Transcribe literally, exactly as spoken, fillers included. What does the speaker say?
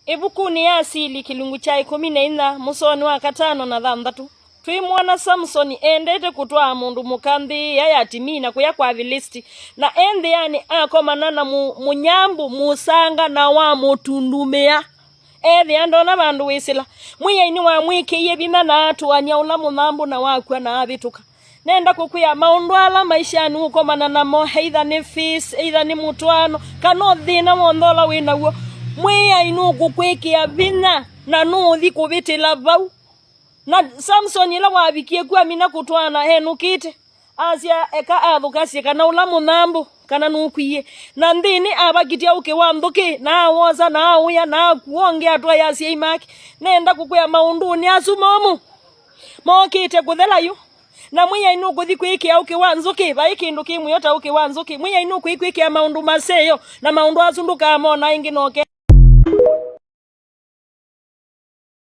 Ĩvukunĩ ya Asili, kĩlungu kya ĩkũmi na inya, mũsoonĩ wa katano na thanthatũ, twĩmwona Samsoni endete kũtwaa mũndũ mũka nthĩ ĩya ya Timina kũya kwa Avilisiti, na e nthĩanĩ akomana na mũ-, mũnyambũ mũsanga na wamũtundumĩa. Ethĩa ndona vandũ wĩsĩla. Mwĩai nĩwamwĩkĩie vinya na atũany'a ũla mũnyambũ na wakw'a na avĩtũka. Nenda kũkwĩa maũndũ ala maishanĩ ũkomana namo, either nĩ fees, either nĩ mũtwaano, kana o thĩna w'onthe ũla wĩ naw'o, Mwĩai nũkũkwĩkĩa vinya na nũũthi kũvĩtĩla vau. Na Samson ĩla wavikie ku amina kũtwaana enũkĩte, asya, eka athũkasye kana ũla mũnyambũ kana nũkwie. Na nthĩnĩ avakitya ũkĩ wa nzũkĩ, na awosa, na aũya, na akua ũngĩ atwae asyai make. Nenda kũkwĩa maũndũnĩ asu momũ mokĩte kũthela yu. Na Mwĩai nũkũthi kwĩkĩa ũkĩ wa nzũkĩ, vai kĩndũ kĩ mũyo ta ũkĩ wa nzũkĩ. Mwĩai nũkwĩkwĩkĩa maũndũ maseo, na maũndũ asu ndũkamona ĩngĩ noke.